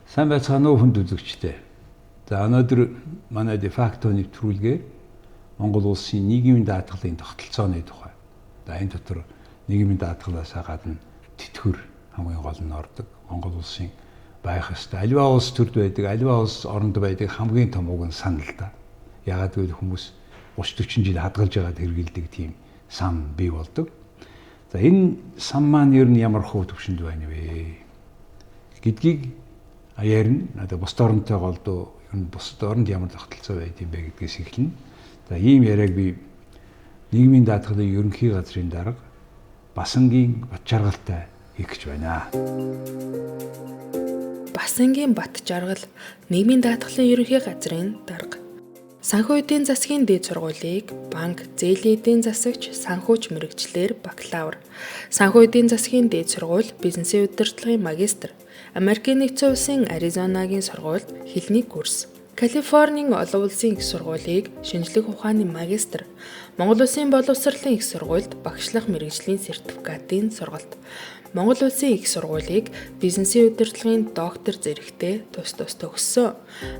Сайн байцгаана уу, хүнд үзэгчдээ. За, өнөөдөр манай дефакто нэвтрүүлгээр Монгол улсын нийгмийн даатгалын тогтолцооны тухай. За, энэ дотор нийгмийн даатгалаасаа гадна тэтгэвэр хамгийн гол нь ордог. Монгол улсын байх ёстой. Аливаа улс төрд байдаг, аливаа улс оронд байдаг хамгийн том уг нь сан л да. Яагаад гэвэл хүмүүс 30 40 жил хадгалж байгаад хэрэгэлдэг тийм сан бий болдог. За, энэ сан маань ер нь ямар хувь түвшинд байна вэ гэдгийг ярина. Одоо бусд оронтой голдуу ер нь бусд оронд ямар тогтолцоо байд юм бэ гэдгээс эхэлнэ. За, ийм яриаг би нийгмийн даатгалын ерөнхий газрын дарга Басангийн Батжаргалтай хийх гэж байна. Басангийн Батжаргал, нийгмийн даатгалын ерөнхий газрын дарга. Санхүү эдийн засгийн дээд сургуулийг банк, зээлийн эдийн засагч, санхүүч мэргэжлээр бакалавр. Санхүү эдийн засгийн дээд сургууль бизнесийн удирдлагын магистр. Америкийн нэгдсэн улсын Аризонагийн сургуульд хэлний курс. Калифорнийн олон улсын их сургуулийг шинжлэх ухааны магистр. Монгол улсын боловсролын их сургуульд багшлах мэргэжлийн сертификатын сургалт. Монгол улсын их сургуулийг бизнесийн удирдлагын доктор зэрэгтэй тус тус төгссөн.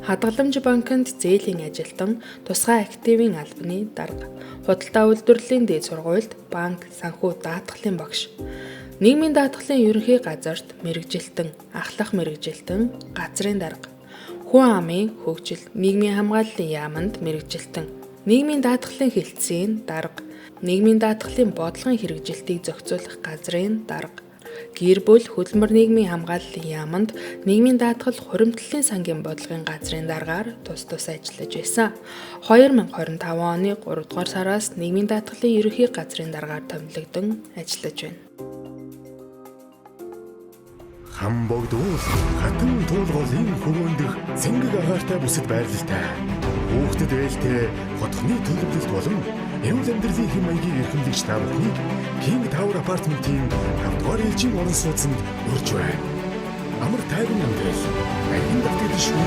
Хадгаламж банкнд зээлийн ажилтан, тусгай активын албаны дарга. Худалдаа үйлдвэрлэлийн дээд сургуульд банк, санхүү даатгалын багш. Нийгмийн даатгалын ерөнхий газарт мэргэжилтэн, ахлах мэргэжилтэн, газрын дарга. Хүн амын хөгжил, нийгмийн хамгааллын яаманд мэргэжилтэн. Нийгмийн даатгалын хэлтсийн дарга. Нийгмийн даатгалын бодлогын хэрэгжилтийг зохицуулах газрын дарга. Гэр бүл хөдөлмөр нийгмийн хамгааллын яаманд нийгмийн даатгал хуримтлалын сангийн бодлогын газрын даргаар тус тус ажиллаж байсан. 2025 оны 3 дугаар сараас нийгмийн даатгалын ерөнхий газрын даргаар томилогдсон ажиллаж байна. Хам богд уул хатан туулголын хөгөөндөх цэнгэг агаартай бүсэд байрлалтай. Хүүхдэд ээлтэй хотхны төлөвлөлт болон эрүүл амьдралын хэм маягийг эрхэмлэгч та бүхнийг King Tower Apartment-ийн 5 дугаар ээлжийн орон сууцнд урьж байна. Амар тайван амьдрал, архин давтагдашгүй.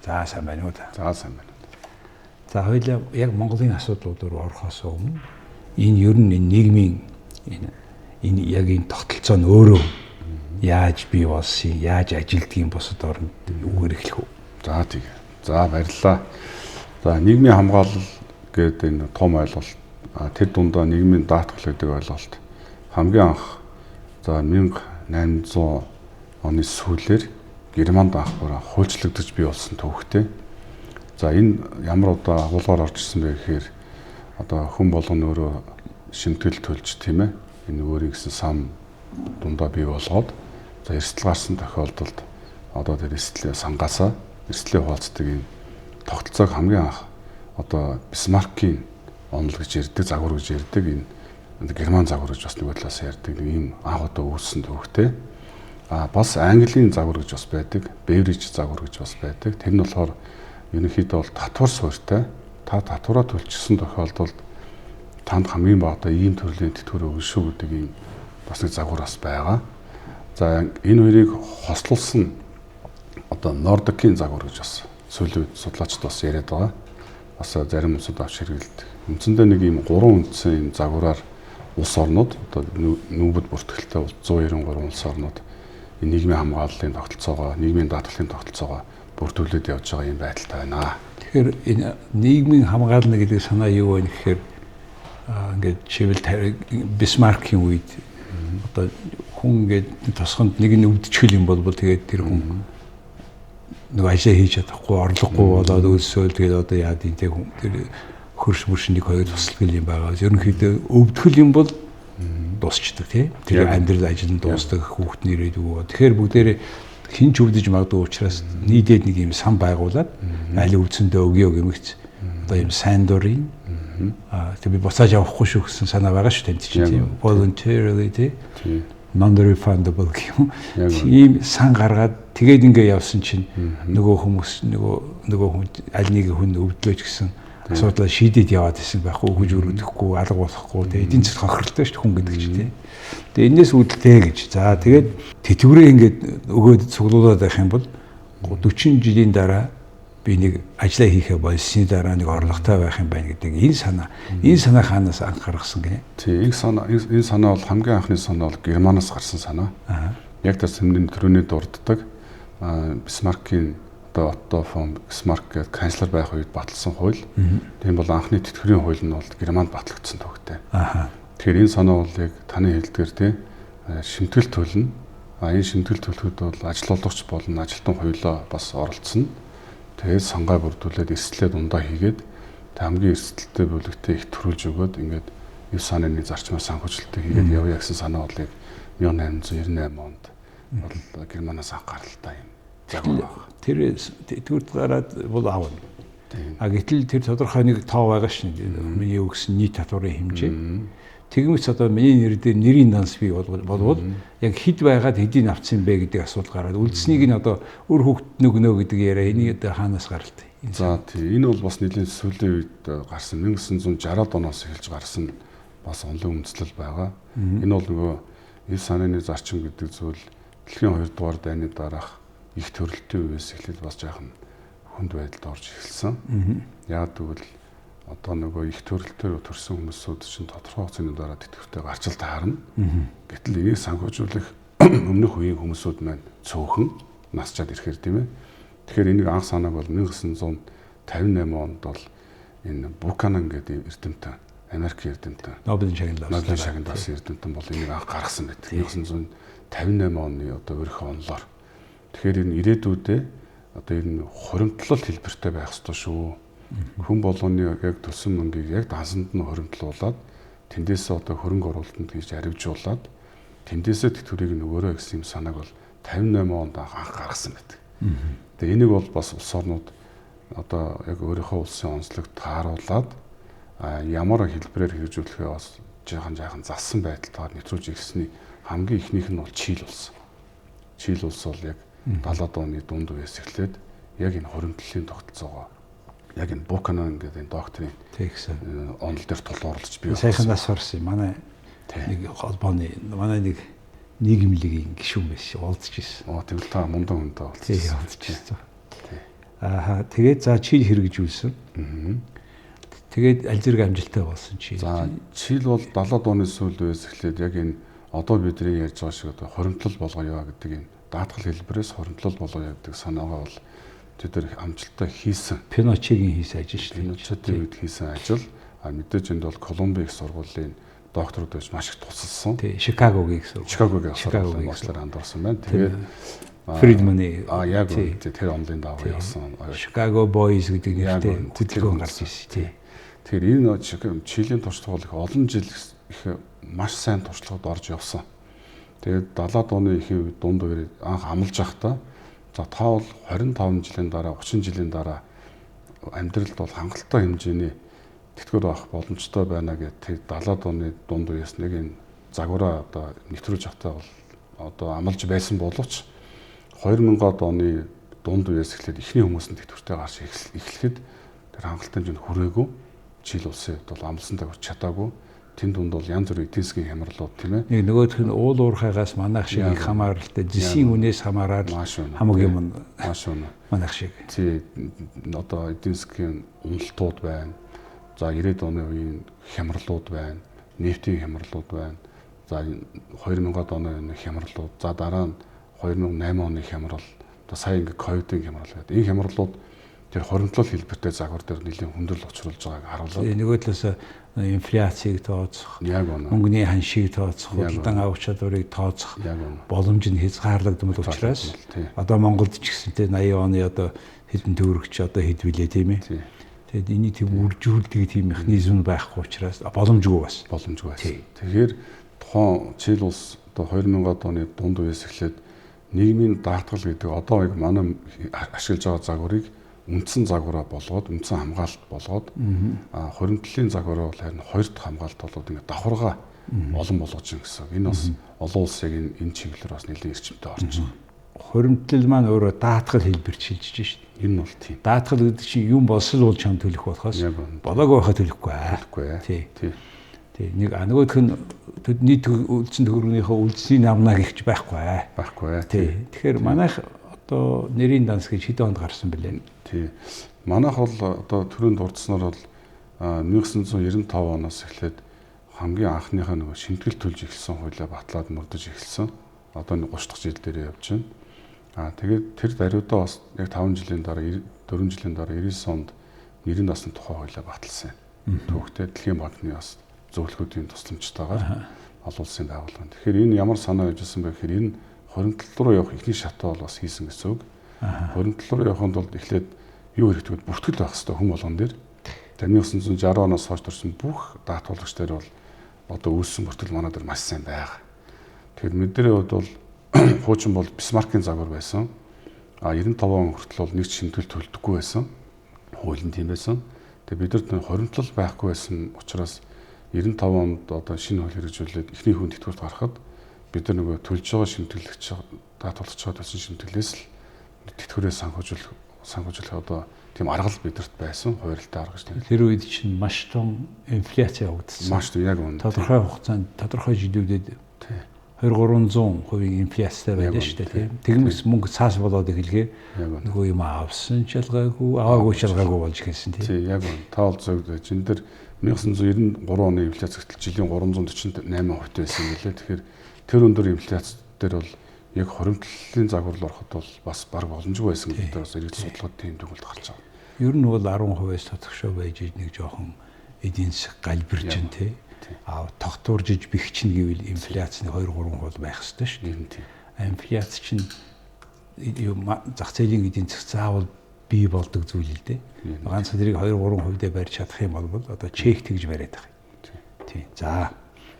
За, сайн байна уу та. За, сайн байна. За, хоёулаа яг Монголын асуудлууд руу орохоос өмнө энэ ер нь энэ нийгмийн энэ яг энэ тогтолцоо нь өөрөө яаж бий болсон, яаж ажилдгийг бусад оронд үгээр эхлэх үү? За, тэг. За, баярлалаа. За, нийгмийн хамгаалал гэдэг энэ том ойлголт, тэр дундаа нийгмийн даатгал гэдэг ойлголт хамгийн анх за 1800 оны сүүлээр Германд анх бүр хуульчлагдаж бий болсон төвхтэй. За, энэ ямар одоо агуулгаар орж ирсэн бэ гэхээр одоо хүн болгоно өөрөө шимтгэл төлж, тийм ээ, энэ өөрийн гэсэн сан дундаа бий болгоод, за, эрсдэл гарсан тохиолдолд одоо тэр эрсдлээ сангаасаа эрсдлээ хуваалцдаг энэ тогтолцоог хамгийн анх одоо Бисмаркийн онол гэж ярьдаг, загвар гэж ярьдаг, энэ герман загвар гэж бас нөгөө талаас ярьдаг нэг ийм анх удаа үүссэн төвхтэй. А бас Английн загвар гэж бас байдаг, Бэвриж загвар гэж бас байдаг. Тэр нь болохоор ерөнхийдөө бол татвар суурьтай. Та татвараа төлчихсөн тохиолдолд танд хамгийн багадаа ийм төрлийн тэтгэвэр өгнө шүү гэдэг ийм бас нэг загвар бас байгаа. За, энэ хоёрыг хослуулсан одоо Нордикийн загвар гэж бас сүүлийн үед судлаачид бас яриад байгаа. Бас зарим улсууд авч хэрэглэдэг. Үндсэндээ нэг ийм гурван үндсэн ийм загвараар улс орнууд, одоо нүүбэд бүртгэлтэй 193 улс орнууд энэ нийгмийн хамгааллын тогтолцоогоо, нийгмийн даатгалын тогтолцоогоо бүрдүүлээд явж байгаа юм байдалтай байна. Тэгэхээр энэ нийгмийн хамгаална гэдэг санаа юу вэ гэхээр ингээд жишээлбэл Бисмаркийн үед одоо хүн ингээд тосгонд нэг нь өвдчихөл юм бол тэгээд тэр хүн нөгөө ажлаа хийж чадахгүй, орлогогүй болоод өлсөөл, тэгээд одоо яад юм те, хүн тэр хөрш мөрш нэг хоёр туслал юм байгаа. Ерөнхийдөө өвдгөл юм бол дуусчдаг тий. Тэр амьдрал ажил нь дуусдаг, хүүхэд нэрээд өгөө. Тэгэхээр бүгдээрээ хэн ч өвдөж магадгүй учраас нийлээд нэг юм сан байгуулад аль өвдсөндөө өгөө гэмэгц одоо юм сайн дурын тэг би буцааж авахгүй шүү гэсэн санаа байгаа шүү танд чинь, тийм, voluntarily тий, non refundable гэх юм. Тийм сан гаргаад тэгээд ингээ явсан чинь нөгөө хүмүүс нөгөө хүн аль нэг хүн өвдлөөч гэсэн асуудлаа шийдээд яваад исэн байхгүй, өгөж өрөөдөхгүй, алга болохгүй тэгээ эдийн засаг хохиролтой шүү дээ хүн гэдэг чинь тий. Тэгээ энэс үүдэлтэй гэж. За, тэгээд тэтгэврээ ингээд өгөөд цуглуулад байх юм бол 40 жилийн дараа би нэг ажлаа хийхээ болсны дараа нэг орлоготой байх юм байна гэдэг энэ санаа. Энэ санаа хаанаас анх гаргасан гинэ? Тий, энэ санаа бол хамгийн анхны санаа бол Германаас гарсан санаа. Яг тэр сэмний төрөний дурддаг. Бисмаркийн одоо Отто фон Бисмарк гэдэг канцлер байх үед баталсан хууль. Тийм бол анхны тэтгэврийн хууль нь бол Германд батлагдсан төвхтэй. Тэгэхээр энэ санаа бол яг таны хэлдгээр тий шимтгэл төлнө. А энэ шимтгэл төлөхөд бол ажил олгогч болон ажилтан хоёулаа бас оролцсон. Тэгээд сангай бүрдүүлээд эрсдлээ дундаа хийгээд хамгийн эрсдэлтэй бүлэгтээ их төрүүлж өгөөд ингээд эв санааны зарчмаар санхүүжилтээ хийгээд явъя гэсэн санаа бол яг 1898 онд бол Германаас анх гаралтай юм загвар байна. Тэр тэтгэврт гараад бол аавна. А гэтэл тэр тодорхой нэг тоо байгаа шин. Миний өгсөн нийт татварын хэмжээ. Тэгмэц одоо миний нэр дээр нэрийн данс бий болвол яг хэд байгаад хэдийг авсан бэ гэдэг асуудал гараад үлдсэнийг нь одоо үр хүүхэд нөгнөө гэдэг яриа энийг одоо хаанаас гаралтай. За тий, энэ бол бас нэлийн сүүлийн үед гарсан 1960-ад оноос эхэлж гарсан бас онлын үндэслэл байгаа. Энэ бол нөгөө эв санааны зарчим гэдэг зүйл дэлхийн 2 дугаар дайны дараах их төрөлтийн үеэс эхлээд бас жаахан хүнд байдалд орж эхэлсэн. Яг тэгвэл одоо нөгөө их төрөлтөөр төрсэн хүмүүсүүд чинь тодорхой хугацааны дараа тэтгэвртэй гарч л таарна. Гэтэл энийг санхүүжүүлэх өмнөх үеийн хүмүүсүүд маань цөөхөн насчаад ирэхээр тийм ээ. Тэгэхээр энийг анх санааг бол 1958 онд бол энэ Буканан гэдэг эрдэмтэн, Америкийн эрдэмтэн, Нобелийн шагнал авсан эрдэмтэн бол энийг анх гаргасан байдаг. 1958 оны одоо өөрийнхөө онолоор. Тэгэхээр энэ ирээдүйдээ одоо энэ хуримтлал хэлбэртэй байх ёстой шүү. Хүн болгоны яг төлсөн мөнгийг яг дансанд нь хуримтлуулад тэндээсээ одоо хөрөнгө оруулалтанд хийж аривжуулаад тэндээсээ тэтгэврийг нь өгөөрэй гэсэн юм санааг бол 58 онд анх гаргасан байдаг. Тэгээ энийг бол бас улс орнууд одоо яг өөрийнхөө улсын онцлог тааруулаад ямар хэлбэрээр хэрэгжүүлэхээ бас жаахан зассан байдалтайгаар нэвтрүүлж ирсний хамгийн эхнийх нь бол Чили улс. Чили улс бол яг 70-аад оны дунд үеэс эхлээд яг энэ хуримтлалын тогтолцоогоо яг энэ Буканан гэдэг энэ доктрин онол дээр тулгуурлаж бий. Сайхан нас барсан. Манай нэг холбооны манай нэг нийгэмлэгийн гишүүн байсан. Уулзч ирсэн. Оо тэгвэл та мундан хүнтэй уулзсан. Уулзч ирсэн. Аа тэгээд за Чили хэрэгжүүлсэн. Тэгээд аль зэрэг амжилттай болсон Чили. За Чили бол 70-аад оны сүүл үеэс эхлээд яг энэ одоо бидний ярьж байгаа шиг одоо хуримтлал болгоё гэдэг энэ даатгал хэлбэрээс хуримтлал болгоё гэдэг санаагаа бол тэд нар амжилттай хийсэн. Пиночегийн хийсэн ажил шүү дээ. Пиночетийн үед хийсэн ажил. А мэдээж энд бол Колумбийн их сургуулийн докторууд байж маш их тусалсан. Тий, Чикагогийн их сургууль. Чикагогийн их сургуулийн багшлаар андуурсан байна. Тэгээд Фридманы яг тэр онлын дагуу явсан. Chicago Boys гэдэг нэртэй хөдөлгөөн гарч ирсэн. Тий. Тэгэхээр энэ Чилийн туршлага бол их олон жил их маш сайн туршлагад орж явсан. Тэгээд 70-аад оны ихэнх дунд үеэр анх амлаж байхдаа за та бол 25 жилийн дараа 30 жилийн дараа амьдралд бол хангалттай хэмжээний тэтгэвэр авах боломжтой байна гэх тэр 70-аад оны дунд үеэс нэг энэ загвараа одоо нэвтрүүлж явахдаа бол одоо амлаж байсан боловч 2000-аад оны дунд үеэс эхлээд эхний хүмүүс нь тэтгэвртэй гарч эхлэхэд тэр хангалттай хэмжээнд хүрээгүй. Чили улсын хувьд бол амлсан дагавар чадаагүй. Тэн дунд бол янз бүрийн эдийн засгийн хямралууд тийм ээ. Нэг нөгөөх нь уул уурхайгаас манайх шиг их хамааралтай, зэсийн үнээс хамаарал хамаг юм маш үнэ. Манайх шиг. Тий, одоо эдийн засгийн уналтууд байна. За 90-ад оны үеийн хямралууд байна. Нефтийн хямралууд байна. За 2000-ад оны хямралууд, за дараа нь 2008 оны хямрал, одоо сая ингээ ковидын хямрал гэдэг. Энэ хямралууд тэр хуримтлал хэлбэртэй загвар дээр нэлийн хүндрэл учруулж байгааг харуулаад. Нөгөө талаас инфляцийг тооцох, мөнгөний ханшийг тооцох, худалдан авах чадварыг тооцох боломж нь хязгаарлагдмал учраас одоо Монголд ч гэсэн те 80 оны одоо хэдэн төгрөгч одоо хэд билээ тийм ээ. Тэгээд энийг тийм үржүүлдэг тийм механизм байхгүй учраас боломжгүй бас. Боломжгүй байсан. Тэгэхээр тухайн Чили улс одоо 2000-ад оны дунд үеэс эхлээд нийгмийн даатгал гэдэг одоо яг манай ашиглаж байгаа загварыг үндсэн загвараа болгоод, үндсэн хамгаалалт болгоод, хуримтлалын загвараа бол харин хоёр дахь хамгаалалт болоод ингээд давхаргаа олон болгож ин гэсэн. Энэ бас олон улс яг энэ чиглэлээр бас нэлээд эрчимтэй орж байгаа. Хуримтлал маань өөрөө даатгал хэлбэрт шилжиж шít. Энэ бол тийм. Даатгал гэдэг чинь юм болсон бол чам төлөх болохоос болоогүй байхад төлөхгүй аа. Төлөхгүй. Тий. Тий. Нэг нөгөөх нь нийт үлдсэн төгрөгнийхөө үлдсэний намнаа гихч байхгүй аа. Байхгүй. Тий. Тэгэхээр манайх одоо нэрийн данс гэж хэдэн онд гарсан бэлээ? Тий. Манайх бол одоо төрөнд дурдсанаар бол 1995 оноос эхлээд хамгийн анхныхаа нөгөө шимтгэл төлж эхэлсэн хуулиа батлаад мөрдөж эхэлсэн. Одоо 30 дахь жил дээр явж байна. Тэгээд тэр даруйдаа бас яг 5 жилийн дараа 4 жилийн дараа 99 онд нэрийн даасны тухай хуулиа баталсан. Түүхтэй Дэлхийн банкны бас зөвлөгөөдийн тусламжтайгаар олон улсын байгууллага. Тэгэхээр энэ ямар санаа явжсэн бэ гэхээр энэ хуримтлал руу явах эхний шатаа бол бас хийсэн гэсэн үг. Хуримтлал руу явахын тулд эхлээд юу хэрэгтэй вэ? Бүртгэл байх хэрэгтэй хүн болгон дээр. 1960 оноос хойш төрсэн бүх даатгуулагч дээр бол одоо үүссэн бүртгэл манай дээр маш сайн байгаа. Тэгэхээр мэдэрийн хувьд бол хуучин бол Бисмаркийн загвар байсан. 95 он хүртэл бол нэг ч шимтгэл төлдөггүй байсан. Хууль нь тийм байсан. Тэгээ бид нарт хуримтлал байхгүй байсан учраас 95 онд одоо шинэ хууль хэрэгжүүлээд эхний хүн тэтгэврт гарахад бид нар нөгөө төлж байгаа шимтгэлэгч даатгуулагчаа төлсөн шимтгэлээс л тэтгэврээ санхүүжүүлэх одоо тийм арга л бидэрт байсан, хувиралтай арга гэж. Тэр үед чинь маш том инфляц явагдсан. Маш том, яг үнэ. Тодорхой хугацаанд тодорхой жилүүдэд 2-300% инфляцтай байлаа шүү дээ, тийм. Тэгмэс мөнгө цаас болоод эхэлгээ нөгөө юм авсан ч ялгаагүй, аваагүй ч ялгаагүй болж эхэлсэн, тийм. Тийм, яг үнэ. Та бол зөв. Энэ дэр 1993 оны инфляц гэтэл жилийн 348% байсан юм лээ. Тэгэхээр тэр өндөр инфляц дээр бол яг хуримтлалын загвар руу ороход бол бас баг боломжгүй байсан гэдэг бас эргэлт судалгаад тийм дүгнэлт гарч байгаа. Ер нь бол 10%-аас тодгошоо байж нэг жоохон эдийн засаг галбирчин тий. Тогтворжиж бэхжин гэвэл инфляцны 2-3% байх ёстой шүү дээ. Инфляц чинь зах зээлийн эдийн засаг заавал бий болдог зүйл л дээ. Ганц тэрийг 2-3% дээр барьж чадах юм бол одоо чек тэгж бариад байгаа юм. Тий. За.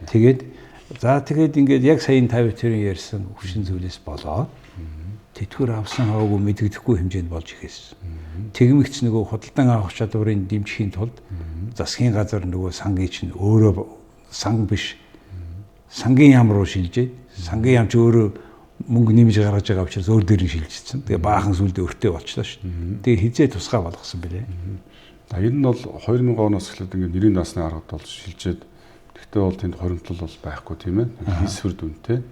Тэгээд ингээд яг саяын 50 тэрийн ярьсан хүчин зүйлээс болоод тэтгэвэр авсан хаваагүй мэдэгдэхгүй хэмжээнд болж эхэлсэн. Тэгмэгц нөгөө худалдан авах чадварыг дэмжихийн тулд засгийн газар нөгөө сангийн чинь өөрөө сан биш сангийн яам руу шилжээд сангийн яам ч өөрөө мөнгө нэмж гаргаж байгаа учраас өөр дээр нь шилжчихсэн. Тэгээ баахан сүлдээ өртөө болчлоо шүү дээ. Тэгээ хизээ тусгай болгосон бэлээ. За энэ нь бол 2000 оноос эхлээд ингээд нэрийн даасны аргад бол шилжээд тэгтээ бол тэнд хуримтлал бол байхгүй тийм ээ. Хийсвэр дүнтэй.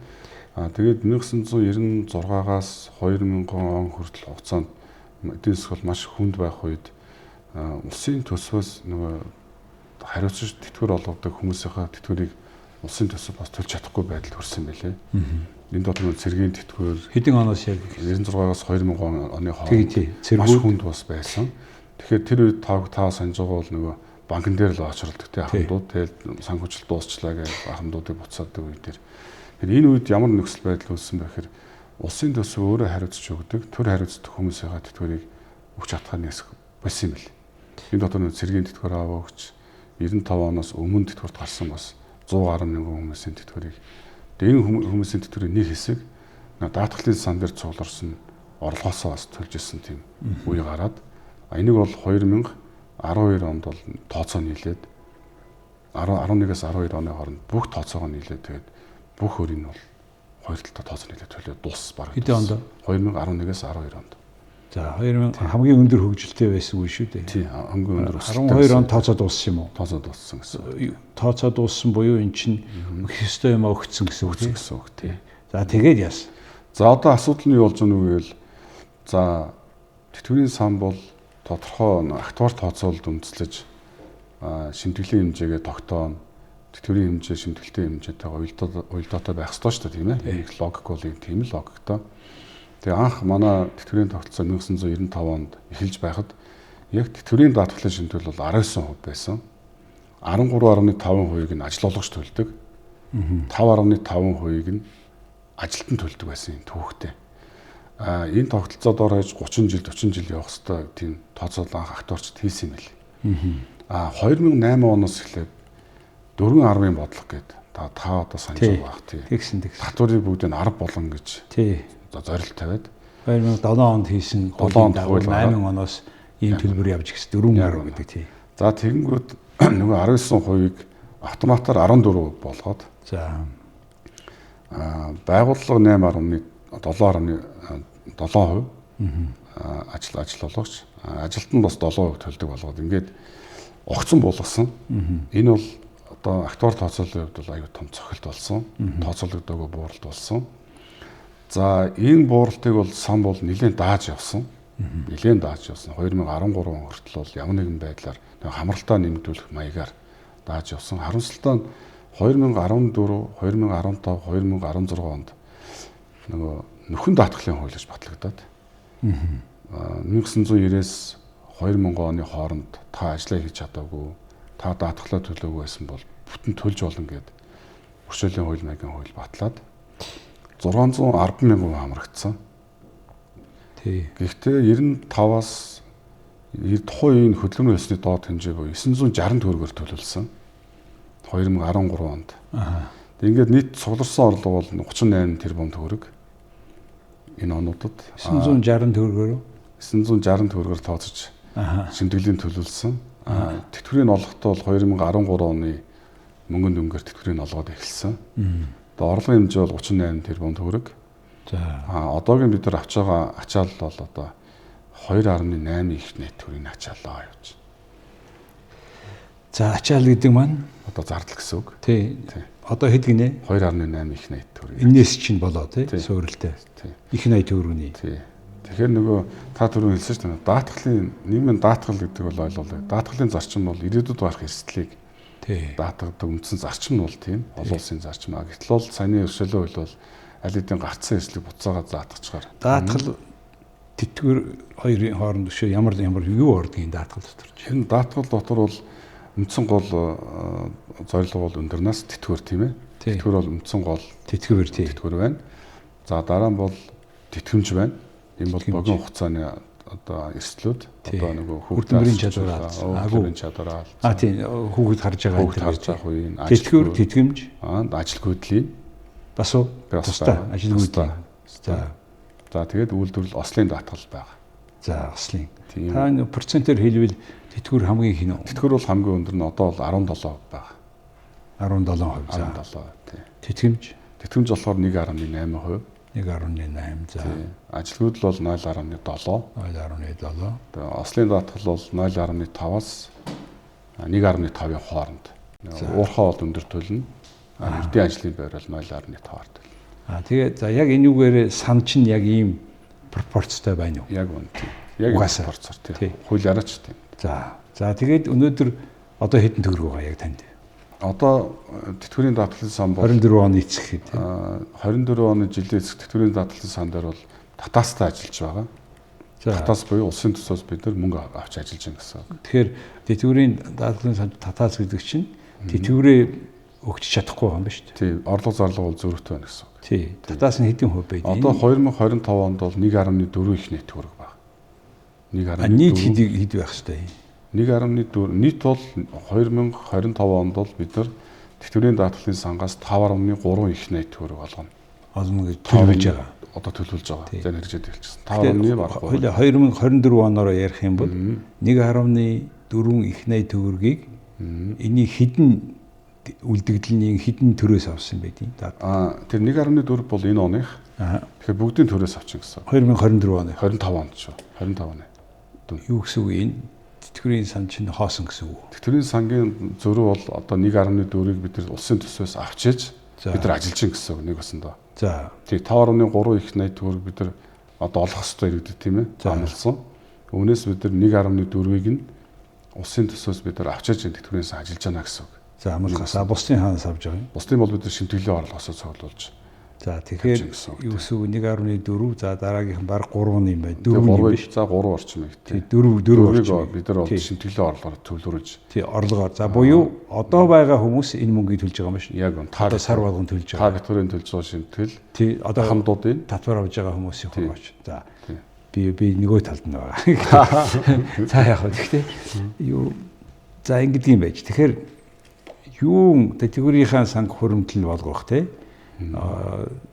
Тэгээд 1996-аас 2000 он хүртэл хугацаанд эдийн засаг бол маш хүнд байх үед улсын төсвөөс нөгөө хариуцж тэтгэвэр олгодог хүмүүсийнхаа тэтгэврийг улсын төсөв бас төлж чадахгүй байдалд хүрсэн байлээ. Энэ дотор нь цэргийн тэтгэвэр хэдэн оноос яг 96-аас 2000 оны хооронд маш хүнд бас байсан. Тэгэхээр тэр үед та санаж байгаа бол нөгөө банкн дээр л очролдог тий ахмадууд тэгэл санхүүжилт дуусчлаа гэж ахмадуудыг буцаадаг үе дээр. Тэгэхээр энэ үед ямар нөхцөл байдал үүссэн бэ гэхээр улсын төсөв өөрөө хариуцж өгдөг, төр хариуцдаг хүмүүсийнхаа тэтгэврийг өгч чадхаа нэсэх болсон юм бэл. Энэ дотор нь цэргийн тэтгэвэр аваа өгч 95 оноос өмнө тэтгэврт гарсан бас 100 гаруй мянган хүмүүсийн тэтгэврийг. Тэгээ энэ хүмүүсийн тэтгэврийн нэг хэсэг даатгалын сан дээр цугларсан орлогоосоо бас төлж исэн тийм үе гараад энийг бол 2012 онд бол тооцоо нийлээд 11-ээс 12 оны хооронд бүх тооцоогоо нийлээд тэгээд бүх өрийг нь бол хоёр талдаа тооцоо нийлээд төлөө дуус баг. Хэдэн онд? 2011-ээс 12 онд. За 2000 хамгийн өндөр хөгжилтэй байсан үе шүү дээ. Тий, хамгийн өндөр өсөлттэй. 12 онд тооцоо дууссан юм уу? Тооцоо дууссан гэсэн. Тооцоо дууссан буюу эн чинь өгөх ёстой юм өгцөн гэсэн үг гэсэн үг тий. За тэгээд яасан. За одоо асуудал нь юу болж байгаа вэ гэвэл за тэтгэврийн сан бол тодорхой актуар тооцоололд үндэслэж шимтгэлийн хэмжээгээ тогтооно. Тэтгэврийн хэмжээ шимтгэлтэй хэмжээтэйгээ уялдаатай байх ёстой шүү дээ, тийм ээ. Их логик бол юм тийм л логиктой. Тэгээ анх манай тэтгэврийн тогтолцоо 1995 онд эхэлж байхад яг тэтгэврийн даатгалын шимтгэл бол 19% байсан. 13.5%-ийг нь ажил олгогч төлдөг. 5.5%-ийг нь ажилтан төлдөг байсан юм түүхтэй. Энэ тогтолцоо дор хаяж 30 жил 40 жил явах хэвээр тийм тооцоолол анх актуарчд хийсэн юм бэл. 2008 оноос эхлээд 4.10-ын бодлого гээд та одоо санаж байгаа бах тий. Тэгсэн. Татварыг бүгдийг нь 10 болгон гэж тий. Зорилт тавиад 2007 онд хийсэн хуулийн дагуу 8 оноос ийм төлбөр явж гисэн 4.10 гэдэг тий. За тэгэнгүүт нөгөө 19%-ийг автоматар 14 болгоод за байгууллага 8.7.7% ажил олгогч ажилтнанд бас 7% төлдөг болгоод ингээд огцон буулгасан. Энэ бол одоо актуар тооцооллын хувьд бол аюу том цохилт болсон. Тооцоологдоогүй бууралт болсон. За энэ бууралтыг бол сан бол нэлээд дааж явсан. 2013 он хүртэл бол ямар нэгэн байдлаар хамралтаа нэмэгдүүлэх маягаар дааж явсан. Харамсалтай нь 2014, 2015, 2016 онд нөгөө нөхөн даатгалын хууль гэж батлагдаад. 1990-ээс 2000 оны хооронд та ажлаа хийж чадаагүй, та даатгалаа төлөөгүй байсан бол бүтэн төлж болно гэд өршөөлийн хууль маягийн хууль батлаад 610 мянган хүн хамрагдсан. Тий. Гэхдээ 95-аас тухайн үеийн хөдөлмөрийн хөлсний доод хэмжээ буюу 960 төгрөгөөр төлөвлөсөн. 2013 онд. Аа. Ингээд нийт цугларсан орлого бол 38 тэрбум төгрөг. Энэ онуудад 960 төгрөгөөр 960 төгрөгөөр тооцож шимтгэлийн төлөвлөсөн. Тэтгэврийн олгохтой бол 2013 оны мөнгөн дүнгээр тэтгэврийг олгоод эхэлсэн. Одоо орлогын хэмжээ бол 38 тэрбум төгрөг. За. Одоогийн бид нар авч байгаа ачаал бол одоо 2.8 их нийт төгрөгийн ачаалаа явж. За ачаал гэдэг маань одоо зардал гэсэн үг. Тий. Одоо хэд гинэ? 2.8 их нийт төгрөг. Энээс чинь болоо тий суурилтай. Тий. Их 80 төгрөгийн. Тий. Тэгэхээр нөгөө та түрүүн хэлсэн шүү дээ. Даатгалын нийгмийн даатгал гэдэг бол ойлголоо. Даатгалын зарчим бол ирээдүйд гарах эрсдлийг даатгадаг үндсэн зарчим нь бол тийм олон улсын зарчим. Гэтэл бол саяны өршөөлөө хууль бол аль хэдийн гарцсан эрсдлийг буцаагаад заатгачаар. Даатгал тэтгэвэр хоёрын хооронд өшөө ямар ямар юу ордгийг даатгал дотор. Энэ даатгал дотор бол үндсэн гол зорилго бол өндөрнөөс тэтгэвэр тийм ээ. Тэтгэвэр бол үндсэн гол тэтгэвэр тийм. Тэтгэвэр байна. За дараа нь бол тэтгэмж байна. Энэ бол богино хугацааны одоо эрсдлүүд одоо нөгөө хөдөлмөрийн чадвараа хөдөлмөрийн чадвараа а тийм хүүхэд харж байгаа хүүхэд харж байгаа үеийн тэтгэвэр тэтгэмж ажил гүйдлийн бас уу тусдай ажил гүйдлийн за за тэгээд үйлдвэрлэл ослын даатгал байгаа. За ослын та энэ процентээр хэлбэл тэтгэвэр хамгийн хин үү? Тэтгэвэр бол хамгийн өндөр нь одоо бол 17% байгаа. 17%. За 17% тий. Тэтгэмж тэтгэмж болохоор 1.8%. 1.8 за. Ажилгүйдэл бол 0.7. 0.7. Тэгээ ослын даатгал бол 0.5-аас 1.5-ын хооронд. Уурхай бол өндөр төлнө. Эрдийн ажлын байр бол 0.5-аар төлнө. А тэгээ за яг энэ үгээр сан чинь яг ийм пропорцтой байна уу? Яг үнэ тийм. Яг пропорцоор тийм. Хуулиараа ч тийм. За. За тэгээд өнөөдөр одоо хэдэн төгрөг байгаа яг танд? Одоо тэтгэврийн даатгалын сан бол 24 оны эцэг хэд тийм. 24 оны жилийн эцэг тэтгэврийн даатгалын сан дээр бол татаастай ажиллаж байгаа. Татаас буюу улсын төсөөс бид нар мөнгө авч ажиллаж байна гэсэн үг. Тэгэхээр тэтгэврийн даатгалын сан татаас гэдэг чинь тэтгэврээ өгч чадахгүй байгаа юм ба шүү дээ. Тийм, орлого зарлага бол зөрүүтэй байна гэсэн үг. Тий. Татаас нь хэдэн хувь байд? Одоо 2025 онд бол 1.4 их нийт төгрөг байна. 1.4 нийт хэд байх хэвтэй? 1.4 нийт бол 2025 онд бол бид нар тэтгэврийн даатгалын сангаас 5.3 их нийт төгрөг олгоно. Олно гэж төлөвлөж байгаа. Одоо төлөвлөж байгаа. За хэрэгжээд эхэлчихсэн. 5.3. 2024 оноор ярих юм бол 1.4 их найт төгрөгийг энэний хэдэн үлдэгдлийн хэдэн төрөөс авсан байдیں۔ Тэр 1.4 бол энэ оных. Тэгэхээр бүгдийн төрөөс авчин гэсэн. 2024 оны. 25 онд шүү. 25 оны. Юу гэсэн үг энэ тэтгэврийн сан чинь хоосон гэсэн үг. Тэтгэврийн сангийн зөрүү бол одоо 1.4-ийг бид нар улсын төсвөөс авчиж бид нар ажиллаж гин гэсэн үг нэг басандаа. За. Тий 5.3 их 80 төгрөг бид нар одоо олох ёстой иргэдэд тийм ээ. Амлсан. Үүнээс бид нар 1.4-ийг нь улсын төсвөөс бид нар авчиж энэ тэтгэврийн сан ажиллаж байна гэсэн үг. За амлахаас бусдын хаанаас авч байгаа юм? Бусдын бол бид нар шимтгэлийн орлогоосоо цуглуулж. За тэгэхээр юу гэсэн үг 1.4 за дараагийнх нь баг 3 юм байна. 4 юм биш. За 3 орчим их тий. 4 4 орчим. Бид нар бол шимтгэлийн орлогоор төлөвлөж. Тий орлогоор. За буюу одоо байгаа хүмүүс энэ мөнгийг төлж байгаа юм биш. Яг үн. Та сар болгон төлж байгаа. Та битүүрийн төлж байгаа шимтгэл. Тий одоо хамдуудын татвар авж байгаа хүмүүсийн хураач. За би нөгөө талд нь байгаа. За яг хөө гэхдээ юу за ингэдэг юм байж. Тэгэхээр юу тэтгэврийнхаа санг хуримтлал болгох тий.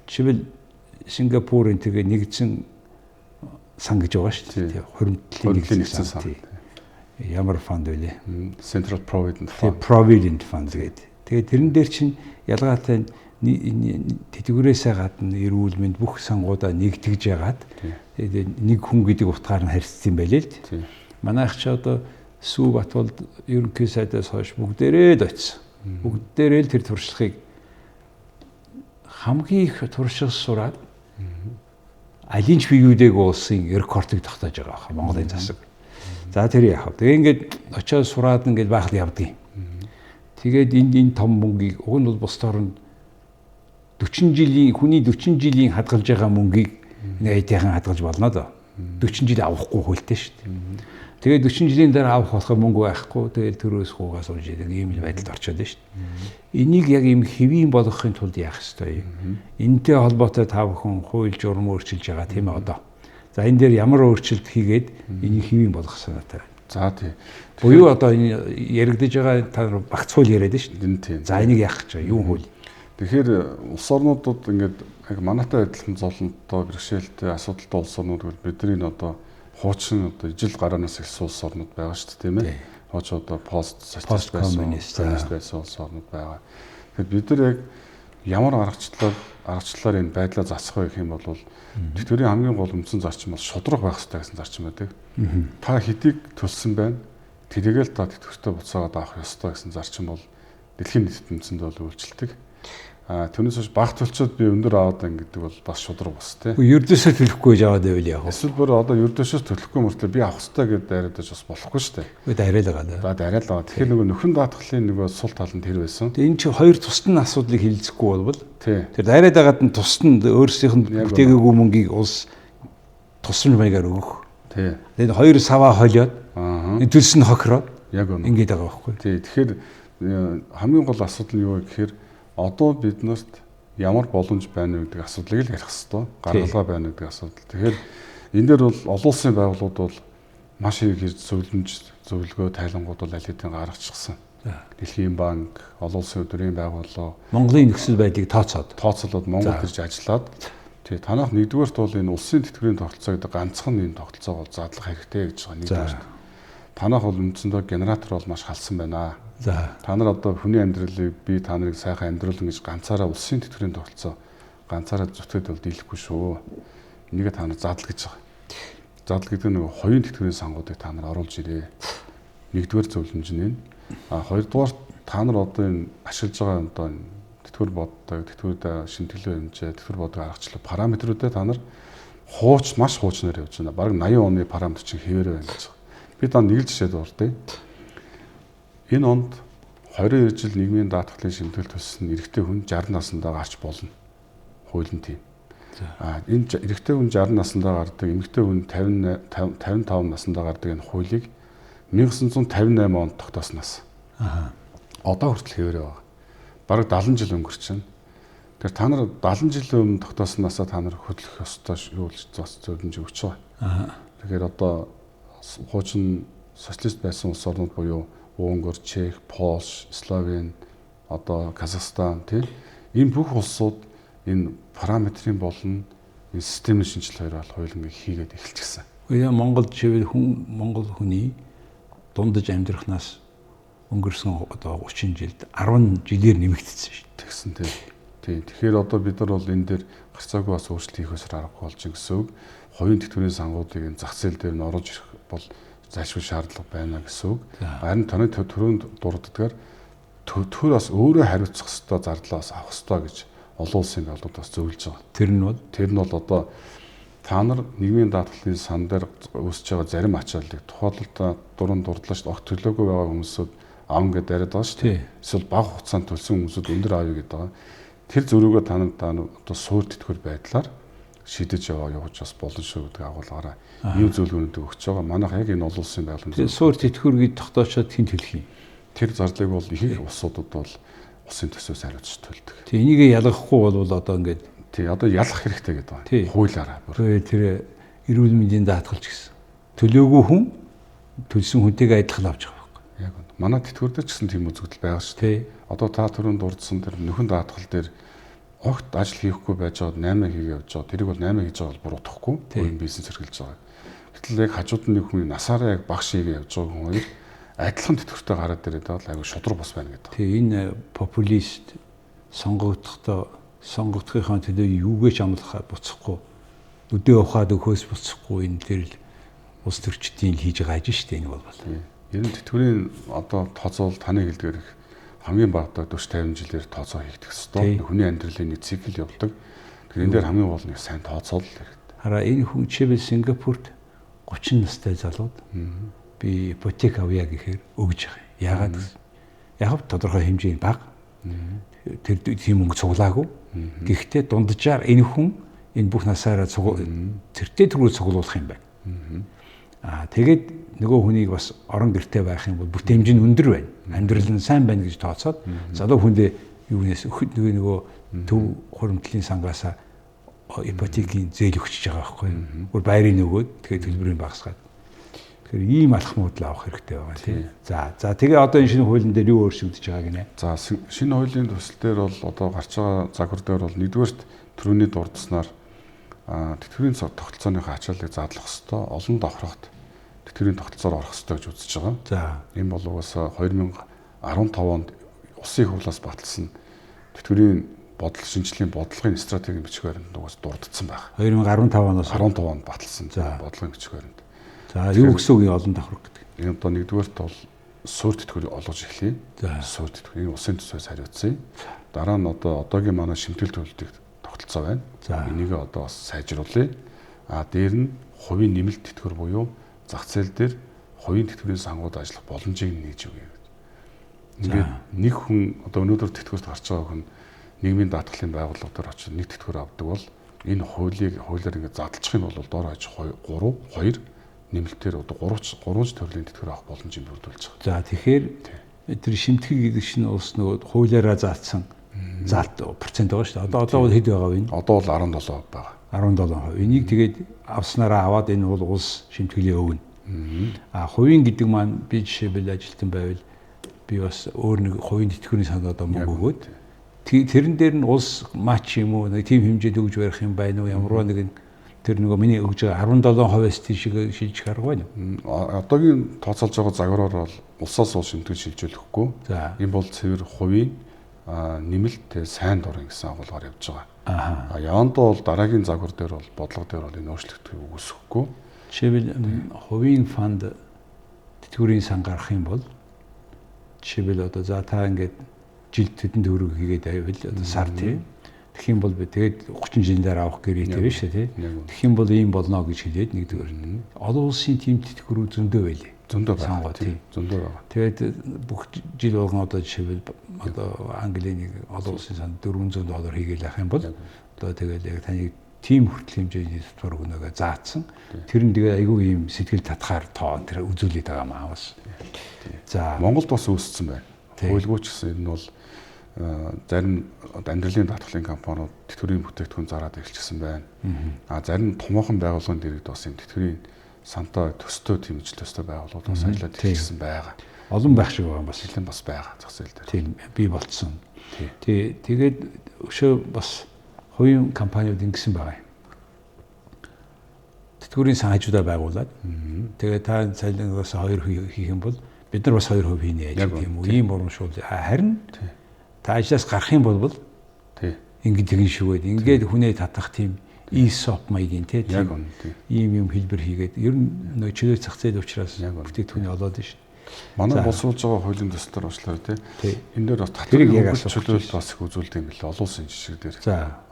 Жишээлбэл Сингапурын тэгээ нэгдсэн сан гэж байгаа шүү дээ. Хуримтлалын нэгдсэн сан. Ямар фонд вэ? Central Provident Fund. Provident Fund гэдэг. Тэгээ тэрэн дээр чинь ялгаатай тэтгэврээсээ гадна эрүүл мэнд бүх сангуудаа нэгтгэж ягаад тэгээд нэг хүн гэдэг утгаар нь харьцсан юм байлээ л дээ. Манайх ч одоо Сүү Батболд ерөнхий сайдаас хойш бүгдээрээ л очсон. Бүгдээрээ л тэр туршлагыг хамгийн их туршилт сураад алийн ч биеүдээг улсын рекордыг тогтоож байгаа хаа Монголын засаг. За тэр яах вэ? Тэгээ ингээд очиод сураад ингээд байхад явдгийг. Тэгээд энэ том мөнгийг уг нь бол бусдаар нь 40 жилийн хүний 40 жилийн хадгалж байгаа мөнгийг Энийг эдийнхэн хадгалж болно доо. 40 жил авахгүй хуультай шүү дээ. Тэгээд 40 жилийн дараа авах болохоор мөнгө байхгүй. Тэгээд төрөөс хуугаа сууж идэг ийм л байдалд орчод шүү дээ. Энийг яг ийм хэвийн болгохын тулд яах ёстой юм? Энэтэй холбоотой та бүхэн хууль журам өөрчилж байгаа тийм ээ одоо. За энэ дээр ямар өөрчлөлт хийгээд энийг хэвийн болгох санаатай байна. За тий. Буюу одоо энэ яригдж байгаа та нар багц хууль яриад шүү дээ. Тийм. За энийг яах гэж байгаа? Юун хууль? Тэгэхээр улс орнуудад ингээд яг манайтай адилхан зовлонтой, бэрхшээлтэй, асуудалтай улс орнууд бол бидний одоо хуучин одоо ижил гараанаас эхэлсэн улс орнууд байгаа шүү дээ, тийм ээ. Хуучин одоо пост социалист байсан, байсан улс орнууд байгаа. Тэгэхээр бид нар яг ямар аргачлалаар энэ байдлаа засах вэ гэх юм бол тэтгэврийн хамгийн гол үндсэн зарчим бол шудраг байх хэрэгтэй гэсэн зарчим байдаг. Та хэдийг төлсөн байна, тэрийг л та тэтгэвртээ буцаагаад авах ёстой гэсэн зарчим бол дэлхийн нийтэд үндсэндээ бол үйлчлдэг. Түүнээс хойш баг төлчөөд би өндөр аваад байна гэдэг бол бас шудраг бас тий. Ердөөсөө төлөхгүй гэж аваад байвал яах вэ? Эсвэл бүр одоо ердөөсөө төлөхгүй мөртлөө би авах ёстой гэдээ дайраад бас болохгүй шүү дээ. Үгүй дайраад байгаа даа. За дайраад байгаа. Тэгэхээр нөгөө нөхөн даатгалын нөгөө сул тал нь тэр байсан. Энэ чи хоёр тусад нь асуудлыг хилцэхгүй болбол тий. Тэр дайраад байгаад нь тусад нь өөрсдийнх нь бүтээгээгүй мөнгийг улс тусламж маягаар өгөх. Тий. Тэгээд хоёр саваа холиод энэ төлс нь хохироод яг үнэ. Ингээд байгаа байхгүй. Тий. Тэгэхээр хамгийн гол асуудал нь юу вэ гэхээр одоо биднэрт ямар боломж байна вэ гэдэг асуудлыг л ярих хэрэгтэй. Гаргалгаа байна гэдэг асуудал. Тэгэхээр энэ дээр бол олон улсын байгууллагууд бол маш их зөвлөмж, зөвлөгөө, тайлангууд бол аль хэдийн гаргачихсан. Дэлхийн банк, олон улсын өдрийн байгууллага Монголын нөхцөл байдлыг тооцоолоод Монголд ирж ажиллаад тий танах нэгдүгээрт бол энэ улсын тэтгэврийн тогтолцоо гэдэг ганцхан энэ тогтолцоог бол задлах хэрэгтэй гэж байгаа нэгдүгээрт. Танах бол үндсэндээ генератор бол маш халсан байна. За та нар одоо хүний амьдралыг би та нарыг сайхан амьдруулна гэж ганцаараа улсын тэтгэврийн тогтолцоо ганцаараа зүтгэд бол дийлэхгүй шүү. Энийг та нар задал гэж байгаа. Задал гэдэг нь нөгөө хоёрын тэтгэврийн сангуудыг та нар оруулж ирээ. Нэгдүгээр зөвлөмж нь энэ. А хоёрдугаар та нар одоо энэ ашиглаж байгаа одоо энэ тэтгэвэр боддог, тэтгэврүүд шимтгэлээ хэмжээ, тэтгэвэр боддог аргачлал параметрүүдээ та нар хууч маш хуучнаар явж байна. Бараг 80 оны параметр чинь хэвээр байна гэж байгаа. Би та нэг л жишээ дурдъя. Энэ онд 22 жил нийгмийн даатгалын шимтгэл төлсөн эрэгтэй хүн 60 насндаа гарч болно. Хууль нь тийм. Энэ эрэгтэй хүн 60 насндаа гардаг, эмэгтэй хүн 55 насндаа гардаг энэ хуулийг 1958 онд тогтоосноос. Одоо хүртэл хэвээрээ байгаа. Бараг 70 жил өнгөрч байна. Тэгэхээр та нар 70 жилийн өмнө тогтоосноосаа та нар хөдлөх ёстой юу л зөвлөмж өгч байгаа. Тэгэхээр одоо хуучин социалист байсан улс орнууд буюу Унгар, Чех, Польш, Словен, одоо Казахстан тийм энэ бүх улсууд энэ параметрын болон энэ системийн шинжилгээ хоёр бол хоёулангийг хийгээд эхэлчихсэн. Үгүй Монгол жишээлбэл хүн Монгол хүний дундаж амьдрахнаас өнгөрсөн одоо 30 жилд 10 жилээр нэмэгдсэн шүү дээ. Тэгсэн тийм. Тийм. Тэгэхээр одоо бид нар бол энэ дээр гарцаагүй бас өөрчлөлт хийх ёсоор аргагүй болж байгаа гэсэн үг. Хувийн тэтгэврийн сангуудыг энэ зах зээл дээр нь оруулж ирэх бол зайлшгүй шаардлага байна гэсэн үг. Харин таны төрөнд дурддгаар төр бас өөрөө хариуцах ёстой зардлаа бас авах ёстой гэж олон улсын байгууллагууд бас зөвлөж байгаа. Тэр нь бол одоо та нар нийгмийн даатгалын сан дээр үүсэж байгаа зарим ачааллыг тухайлбал дуран дурдлаа шүү дээ. Огт төлөөгүй байгаа хүмүүсүүд аав гэдээ яриад байгаа шүү дээ. Эсвэл бага хугацаанд төлсөн хүмүүсүүд өндөр аавь гэдэг байгаа. Тэр зөрүүгөө та нар одоо суур тэтгэвэр байдлаар шийдэж явж бас болно шүү гэдэг агуулгаараа ийм зөвлөгөөнүүдийг өгч байгаа. Манайх яг энэ олон улсын байгууллагын суур тэтгэвэр гэж тогтоочоод хэн төлөх юм? Тэр зардлыг бол ихэнх улсуудад бол улсын төсвөөс хариуцж төлдөг. Тэг энийг ялгахгүй бол одоо ингээд тий одоо ялах хэрэгтэй гэдэг байна. Хуулиараа бүр. Тэр эрүүл мэндийн даатгалч гэсэн. Төлөөгүй хүн төлсөн хүнтэйгээ адилхан авч байгаа байхгүй. Яг үнэ. Манай тэтгэвэр дээр ч гэсэн тийм үзэгдэл байгаа шүү дээ. Одоо та түрүүнд дурдсан тэр нөхөн даатгал дээр огт ажил хийхгүй байж байгаад 8 хийгээ явж байгаа. Тэрийг бол 8 хийж байгаа бол буруудахгүй. Өөрийн бизнес эрхэлж байгаа. Гэтэл яг хажууд нь нэг хүн насаараа яг багш хийгээ явж байгаа хүн хоёр адилхан тэтгэвртэй гараад ирээд байгаа л айгүй шудраг бус байна гэдэг. Тий энэ популист сонгогдохдоо сонгогдохынхаа төлөө юугээ ч амлах буцахгүй өдөө ухаад өгөхөөс буцахгүй энэ тэр л улс төрчдийн хийж байгаа ажил шүү дээ энэ бол. Ер нь тэтгэврийн одоо тооцоол таны хэлдгээр их хамгийн багадаа 40 50 жилээр тооцоо хийгдэх ёстой. Хүний амьдралын нэг цикл явдаг. Тэгэхээр энэ дээр хамгийн гол нэг сайн тооцоолол хэрэгтэй. Хараа энэ хүн жишээлбэл Сингапурт 30 настай залууд би ипотек авъя гэхээр өгж байгаа. Яагаад гэсэн? Яг тодорхой хэмжээний бага. Тэр тийм мөнгө цуглаагүй. Гэхдээ дунджаар энэ хүн Энэ бүх насаараа цэртэй түрүү цуглуулах юм байна. Тэгээд нөгөө хүнийг бас орон гэрте байх юм бол бүтээмж нь өндөр байна. Амьдрал нь сайн байна гэж тооцоод залуу хүндээ юунаас нөгөө төв хуримтлалын сангаасаа ипотекийн зээл өгчөж байгаа байхгүй юу. Бүр байрыг нөгөөд тэгээд төлбөрийг багасгаад. Тэгэхээр ийм алхмууд л авах хэрэгтэй байгаа тийм. За тэгээ одоо энэ шинэ хуулийн дээр юу өөрчлөгдөж байгаа гинэ? За шинэ хуулийн төсөл дээр бол одоо гарч байгаа загвар дээр бол нэгдүгээрт түрүүний дурдсанаар тэтгэврийн тогтолцооныхоо ачааллыг задлах ёстой, олон давхархад тэтгэврийн тогтолцоор орох ёстой гэж үзэж байгаа. За энэ бол угаасаа 2015 онд улсын их хурлаас баталсан тэтгэврийн бодол шинжилгээний бодлогын стратегийн бичиг баримтанд угаас дурдсан байх. 2015 оноос 15 онд баталсан бодлогын бичиг баримт. За юу гэсэн үг юм олон давхарх гэдэг? Энэ одоо нэгдүгээрт бол суурь тэтгэврийг олгож эхлэе. Суурь тэтгэврийн улсын төсвөөс хариуцъя. Дараа нь одоо одоогийн манай шимтгэл төлөлтийг тогтолцоо байна. Энийг одоо бас сайжруулъя. А дээр нь хувийн нэмэлт тэтгэвэр буюу зах зээл дээр хувийн тэтгэврийн сангууд ажиллах боломжийг нээж өгье гэж. Ингээд нэг хүн одоо өнөөдөр тэтгэврт гарч байгаа хүн нийгмийн даатгалын байгууллага дээр очиж нэг тэтгэвэр авдаг бол энэ хуулийг хуулиар ингээд задлчих юм бол дор хаяж 3 2 нэмэлтээр одоо 3 төрлийн тэтгэвэр авах боломжийг бүрдүүлж байгаа. За тэгэхээр тэр шимтгэл гэдэг чинь улс нөгөө хуулиараа заасан заалт процент байгаа шүү дээ. Одоо бол хэд байгаа вэ? Одоо бол 17% байгаа. 17%. Энийг тэгээд авснараа аваад энэ бол улс шимтгэлээ өгнө. А хувийн гэдэг маань би жишээлбэл ажилтан байвал би бас өөр нэг хувийн тэтгэврийн санд одоо мөнгө өгөөд тэрэн дээр нь улс матч юм уу нэг тийм хэмжээд өгж барих юм байна уу ямарваа нэгэн тэр нөгөө миний өгж байгаа 17%-аас тийшээ шилжих арга байна уу? Одоогийн тооцоолж байгаа загвараар бол улсаас уул шимтгэл шилжүүлэхгүй. Энэ бол цэвэр хувийн нэмэлт сайн дурын гэсэн агуулгаар явж байгаа. Явандаа бол дараагийн загвар дээр бол бодлого дээр бол энэ өөрчлөгдөхийг үгүйсгэхгүй. Жишээлбэл хувийн фонд тэтгэврийн сан гарах юм бол жишээлбэл одоо за та ингээд жилд тэдэн төгрөг хийгээд байвал одоо сар тий. Тэгэх юм бол би тэгээд 30 жилийн дараа авах гэрээтэй биш үү тий. Тэгэх юм бол ийм болно гэж хэлээд нэгдүгээр. Олон улсын тийм тэтгэврүү зөндөө байлээ. Зөндөө байгаа тий. Зөндөө байгаа. Тэгээд бүх жил болгон одоо жишээлбэл одоо Английн нэг олон улсын санд $400 хийгээл авах юм бол одоо тэгээд яг таны тийм хүртэл хэмжээний татвар өгнөгөө заасан. Тэр нь тэгээд айгүй ийм сэтгэл татгаар тоо тэр үзүүлээд байгаа маа бас. За Монголд бас үүссэн байна. Хуйлгүй ч гэсэн энэ нь бол зарим амьдралын даатгалын компаниуд тэтгэврийн бүтээгдэхүүн зараад эхэлчихсэн байна. А зарим томоохон байгууллагын дэргэд бас юм тэтгэврийн сантай төстэй тэмцэл төстэй байгууллагууд бас ажиллаад эхэлчихсэн байгаа. Олон байх шиг байгаа юм бас. Нэлээд бас байгаа зах зээл дээр. Тийм бий болцсон. Тий. Тэгээд өшөө бас хувийн компаниуд ингэсэн байгаа юм. Тэтгэврийн сан хажуудаа байгуулад тэгээд та цалингаас 2% хийх юм бол бид нар бас 2% хийнэ гэж тийм үү. Ийм урамшуул. Харин та ажлаас гарах юм бол тий. Ингээд тэгэн шүгээд ингээд хүнээ татах тийм ESOP маягийн тий. Яг үнэ тий. Ийм юм хэлбэр хийгээд ер нь нөө чөлөө зах зээл учраас бүтээгдэхүүний олоод нь шин. Манай боловсруулж байгаа хуулийн төсөл төр уучлаарай тий. Энэ дээр бас татварын чөлөөлөлт бас их үзүүлдэг юм билээ олон улсын жишг дээр.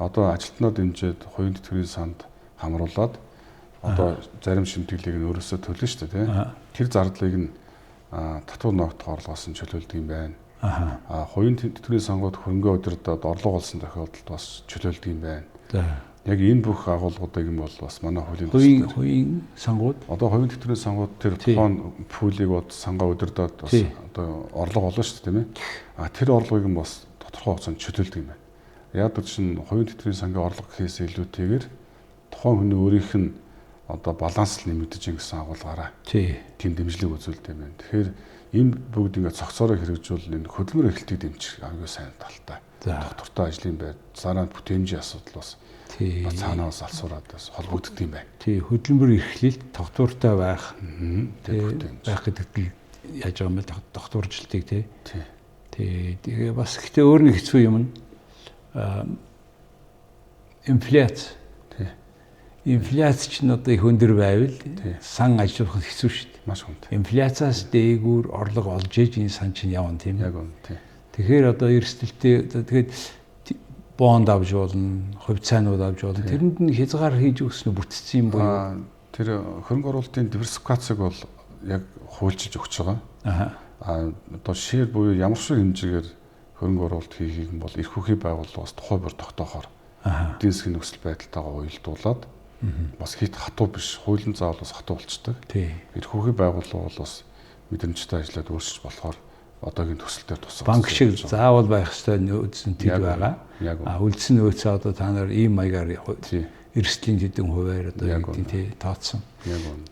Одоо ажилтнаа дэмжиж хувийн тэтгэврийн санд хамруулад одоо зарим шимтгэлийг нь өөрөөсөө төлнө шүү дээ тий. Тэр зардлыг нь татвар ногдох орлогоос нь чөлөөлдөг юм байна. Аа хувийн тэтгэврийн сангууд хөрөнгө удирдаад орлого олсон тохиолдолд бас чөлөөлдөг юм байна. За. Яг энэ бүх агуулгуудыг юм бол бас манай хуулийн хувийн сангууд одоо хувийн тэтгэврийн сангууд тэр тухайн пүүлийг бод сангаа удирдаад бас одоо орлого олно шүү дээ тийм ээ. А тэр орлогыг нь бас тодорхой хугацаанд чөлөөлдөг юм байна. Яг чинь хувийн тэтгэврийн сангийн орлого гэхээс илүүтэйгээр тухайн хүний өөрийнх нь одоо баланс нэмэгдэж ин гэсэн агуулгаараа тийм дэмжлэг үзүүлдэг юм байна. Тэгэхээр энэ бүгд ингээд цогцоороо хэрэгжүүл энэ хөдөлмөр эрхлэлтийг дэмжих аюул сайн талтай. Доктортой ажлын байр, дараа нь бүтээмжийн асуудал бас цаанааас алсуураад бас холбогддог юм байна. Тий, хөдөлмөр эрхлэлт тогтвортой байх, байх гэдэгт яаж байгаа юм бэ? Тогтворжилтыг тий. Тий. Тэгээ бас гэхдээ өөр нэг хэцүү юм нь инфляц. Инфляц чинь одоо их өндөр байвал сан ажиллах хэцүү шүү дээ. Маш хүнд. Инфляцаас дээгүүр орлого олж ээж энэ сан чинь явна тийм. Яг үнэ тий. Тэгэхээр одоо эрсдэлтэй тэгээд бонд авч болно, хувьцаанууд авч болно. Тэрэнд нь хязгаар хийж өгсөн үү бүтцэн юм буюу? Тэр хөрөнгө оруулалтын диверсификацийг бол яг хуульчилж өгч байгаа. Аа одоо шеэр буюу ямар шиг хэмжээгээр хөрөнгө оруулалт хийхийг нь бол эрх хүхий байгууллагаас тухай бүр тогтоохоор Эдийн засгийн нөхцөл байдалтайгаа уялдуулаад бас хит хатуу биш, хуулийн заавал бас хатуу болчдөг. Эрх хөрхий байгууллага бол бас мэдрэмжтэй ажиллаад өөрчилж болохоор одоогийн төсөл дээр тусах. Банк шиг заавал байх ёстой нөөц нь тэд байгаа. А үлдсэн нөөцөө одоо та нар ийм маягаар эрсдлийн хэдэн хувиар одоо гэдэг тий тооцсон.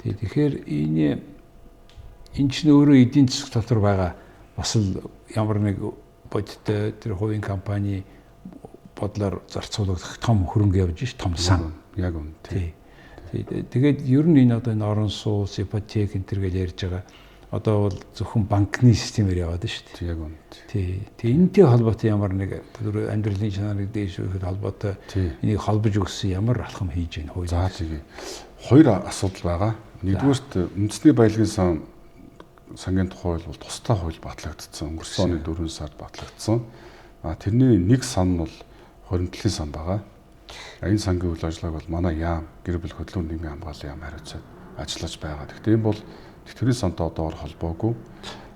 Тий, тэгэхээр энэ чинь өөрөө эдийн засаг дотор байгаа бас л ямар нэг бодиттой тэр хувийн компани бодлоор зарцуулагдах том хөрөнгө явж ш, том сан. Яг үнэ. Тий. Тэгээд ер нь энэ одоо энэ орон сууц, ипотек энэ төр гэж ярьж байгаа. Одоо бол зөвхөн банкны системээр яваад шүү дээ. Яг үнэ. Тий. Тэг энэтэй холбоотой ямар нэг амьдралын чанарыг дээшүүлэхэд холбоотой энийг холбож өгсөн ямар алхам хийж байна хууль? За тэгээ. Хоёр асуудал байгаа. Нэгдүгээрт үндэсний баялагын сан сангийн тухай хууль бол тусдай хууль батлагдсан. Өнгөрсөн оны 4 сард батлагдсан. А тэрний нэг сан нь бол хуримтлалын сан байгаа. Энэ сангийн үйл ажиллагааг бол манай яам, гэр бүл хөдөлгөөн нийгмийн хамгааллын яам хариуцаад ажиллаж байгаа. Гэхдээ энэ бол тэтгэврийн сантай одоогор холбоогүй.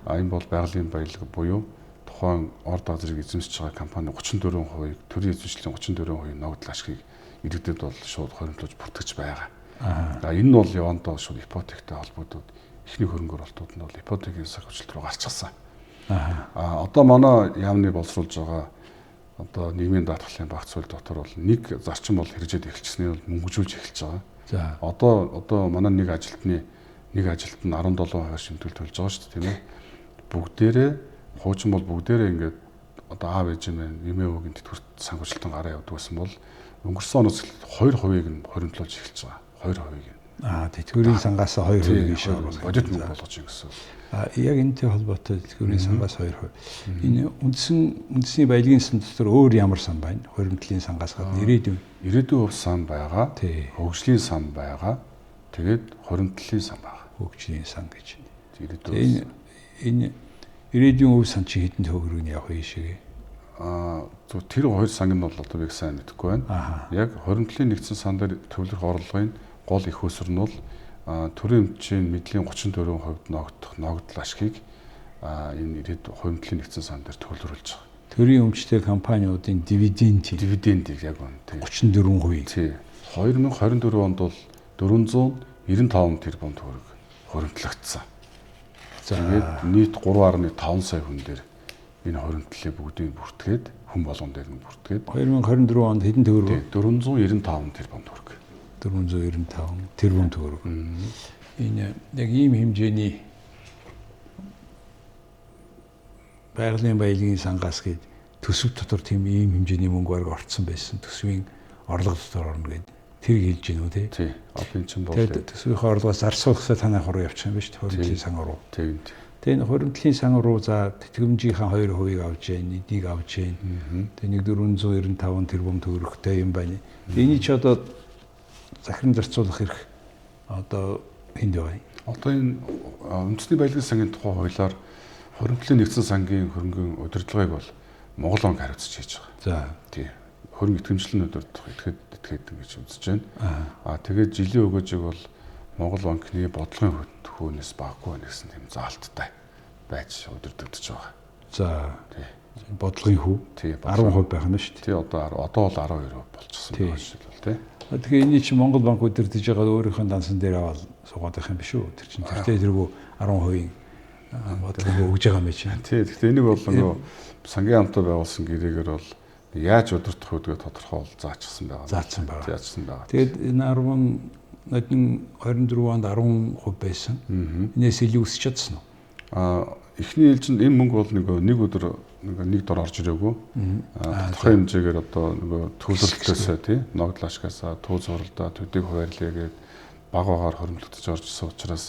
А энэ бол байгалийн баялаг буюу тухайн орд газрыг эзэмшиж байгаа компани 34%-ийг, төрийн эзэмшлийн 34% ногдол ашгийг иргэдэд бол шууд хоримтлуулж бүртгэж байгаа. За энэ нь бол явандаа шууд ипотектэй холбогдоод эхний хөрөнгө оруулалтууд нь бол ипотекийн сах хүчлэлт рүү гарчихсан. А одоо манай яамны боловсруулж байгаа одоо нийгмийн даатгалын багц хууль дотор бол нэг зарчим бол хэрэгжээд эхэлчихсэний бол мөнгөжүүлж эхэлж байгаа. За одоо манай нэг ажилтны нэг ажилт нь 17% шимтгэл төлж байгаа шүү дээ, тийм ээ. Бүгдээрээ хуучин бол бүгдээрээ ингээд одоо аав ээж маань эмээ өвгийн тэтгэврт санхүүжилтэн гараа явдаг байсан бол өнгөрсөн оноос 2%-ийг нь хоримтлуулж эхэлж байгаа. 2%-ийг нь. Тэтгэврийн сангаас 2% ийш оруулах бодит мөнгө болгож ийн гэсэн. Яг энэтэй холбоотой тэтгэврийн сангаас 2%. Энэ үндэсний баялагын сан дотор өөр ямар сан байна? Хоримтлалын сангаас гадна ирээдүйн өв сан байгаа. Хөгжлийн сан байгаа. Тэгээд хоримтлалын сан байгаа. Хөгжлийн сан гэж. Ирээдүйн энэ ирээдүйн өв сан чи хэдэн төгрөг нь явах вэ шигээ? Зөв тэр хоёр санг нь бол одоо би сайн мэдэхгүй байна. Яг хоримтлалын нэгдсэн сан дээр төвлөрөх орлогын гол их үүсвэр нь бол төрийн өмчийн мэдлийн 34% ногдох ногдол ашгийг энэ ирээд хоримтлалын нэгдсэн сан дээр төвлөрүүлж байгаа. Төрийн өмчтэй компаниудын дивидендийг яг үнэ тий. 34%. Тий. 2024 онд бол 495 тэрбум төгрөг хоримтлагдсан. Тэгээд нийт 3.5 сая хүн дээр энэ хоримтлалыг бүгдийг бүртгээд хүн болгон дээр нь бүртгээд 2024 онд хэдэн төгрөг? 495 тэрбум төгрөг. 495 тэрбум төгрөг. Энэ яг ийм хэмжээний байгалийн баялагын сангаас гээд төсөв дотор тийм ийм хэмжээний мөнгө бараг орцсон байсан. Төсвийн орлого дотор орно гээд тэрийг хэлж гинүү тий. Тий. Одоо эн чинь бол төсвийнхээ орлогоос зарцуулахсаа танай хуруу явчих юм биш үү? Хуримтлалын сан руу. Тийм. Тэгээ энэ хуримтлалын сан руу за тэтгэмжийнхаа 2%-ийг авч जैन, эдийг авч जैन. Тэгээ нэг 495 тэрбум төгрөгтэй юм байна. Энийг чи одоо захиран зарцуулах эрх одоо хэнд байгаа юм? Одоо энэ үндэсний баялагын сангийн тухай хуулиар хуримтлалын нэгдсэн сангийн хөрөнгөний удирдлагыг бол Монгол банк хариуцж хийж байгаа. За. Тий. Хөрөнгө итгэмжлэл нь удирдах этгээд ингэж үзэж байна. Тэгээд жилийн өгөөжийг бол Монгол банкны бодлогын хөтхөөнөөс баггүй байна гэсэн тийм заалттай байж удирдагдаж байгаа. За. Тий. Бодлогын хөв. Тий. 10% байх нь шүү дээ. Тий, одоо бол 12% болчихсон байна шил тий. Тэгэхээр энийг чинь Монгол банк удирдах байгаа өөрийнхөө дансан дээр аваад суугаад байх юм биш үү? Тэр чинь тэртээ тэргүй 10% бодлого өгж байгаа юм чинь. Тий. Тэгэхээр энийг бол нөгөө сангийн хамтаа байгуулсан гэрээгээр бол яаж удирдах вэ гэдгээ тодорхой бол заачсан байгаа. Заасан байгаа. Заачсан байгаа. Тэгээд энэ 10 24 онд 10% байсан. Энээс илүү өсч чадсан уу? Эхний ээлжинд энэ мөнгө бол нэг өдөр нэг дор орж ирээгүй. Тодорхой хэмжээгээр одоо нөгөө төвлөрөлтөөсөө тий ногдол ашгаасаа туу зуралдаа төдийг хуваарлаа гээд баг багаар хоримтлогдож орж ирсэн учраас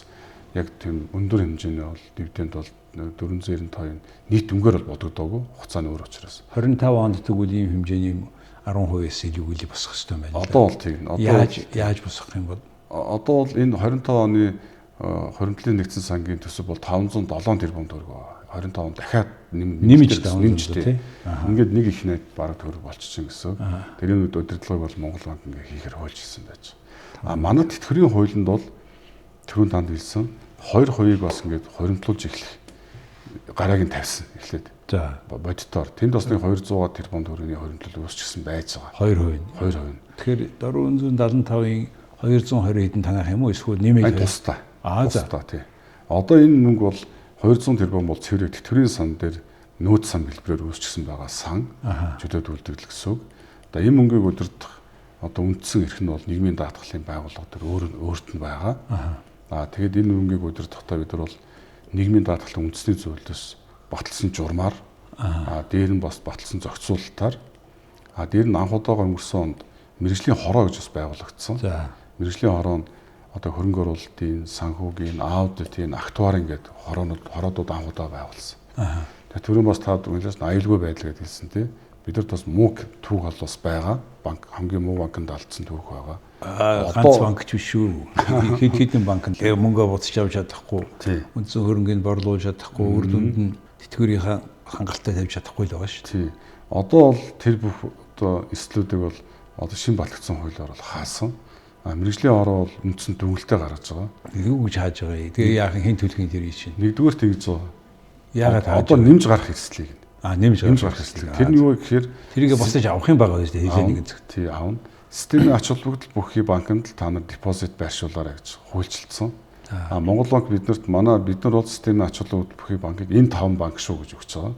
яг тийм өндөр хэмжээний бол дивиденд бол 495 нийт өнгөөр бол бодогдоогүй хугацааны өөр учраас. 25 онд тэгвэл ийм хэмжээний 10%-ээс илүү үл босох хэрэгтэй байна. Одоо бол тийм. Одоо яаж босох юм бол? Одоо бол энэ 25 оны хоримтлалын нэгдсэн сангийн төсөв бол 507 тэрбум төгрөг. 25 он дахиад нэмж тий. Ингээд нэг их найд бараг төгрөг болчихсон гэсэн. Тэрийн үед удирдлагыг бол Монгол банк ингээ хийхээр хуульчилсан байж. А манай тэтгэврийн хуулинд бол түрүүн танд хэлсэн 2%-ийг бас ингээд хоримтлуулж эхлэх гарааг нь тавьсан эхлээд. За. Бодитоор тэнд бас нэг 200 тэрбум төгрөгийн хоримтлал үүсчихсэн байж байгаа. 2%. 2%. Тэгэхээр 475-ын 220 хэдэн танах юм уу эсвэл нэмээд тусдаа. Аа за. Тий. Одоо энэ мөнгө бол 200 тэрбум бол цэвэр тэтгэврийн сан дээр нөөц сан хэлбэрээр үүсчихсэн байгаа сан чөлөөт үлдэгдэл гэсэн үг. Одоо энэ мөнгийг удирдах одоо үндсэн эрх нь бол нийгмийн даатгалын байгууллага дээр өөрт нь байгаа. Аа тэгээд энэ мөнгийг удирдахдаа бид нар бол нийгмийн даатгалын үндэсний зөвлөлөөс баталсан журмаар дээр нь бас баталсан зохицуулалтаар дээр нь анх удаага өнгөрсөн онд мэргэжлийн хороо гэж бас байгуулагдсан. Мэргэжлийн хороо нь одоо хөрөнгө оруулалтын, санхүүгийн, аудитын, актуарын гэдэг хороодууд анх удаа байгуулсан. Тэгээд түрүүн бас та дүнлээс аюулгүй байдал гэдээ хэлсэн тий. Бид нарт бас муу түүх бол бас байгаа. Банк хамгийн муу банкнд алдсан түүх байгаа. Ганц банк ч биш шүү. Хэд хэдэн банк нь мөнгө буцаж авч чадахгүй, үндсэн хөрөнгийг борлуулж чадахгүй, үр дүнд нь тэтгэврийнхаа хангалттай тавьж чадахгүй л байгаа шүү. Тий. Одоо бол тэр бүх одоо эрсдлүүдийг бол одоо шинэ батлагдсан хуулиар бол хаасан. Мэргэжлийн хороо бол үндсэн дүнэлтээ гаргаж байгаа. Юу гэж хааж байгаа юм? Тэгээ яахан хэн төлөх юм тэр чинь? Нэгдүгээр тэгж байгаа. Яагаад хааж? Одоо нэмж гарах эрсдлийг. Нэмж гарах эрсдлийг. Тэр нь юу вэ гэхээр тэрийг босож авах юм байгаа шүү дээ. Хэлээ нэгэн зэгт. Тий, авна. Системийн ач холбогдол бүхий банкнд л та нар депозит байршуулаарай гэж хуульчилсан. Монгол банк биднэрт бид нар бол системийн ач холбогдол бүхий банкыг энэ 5 банк шүү гэж өгч байгаа.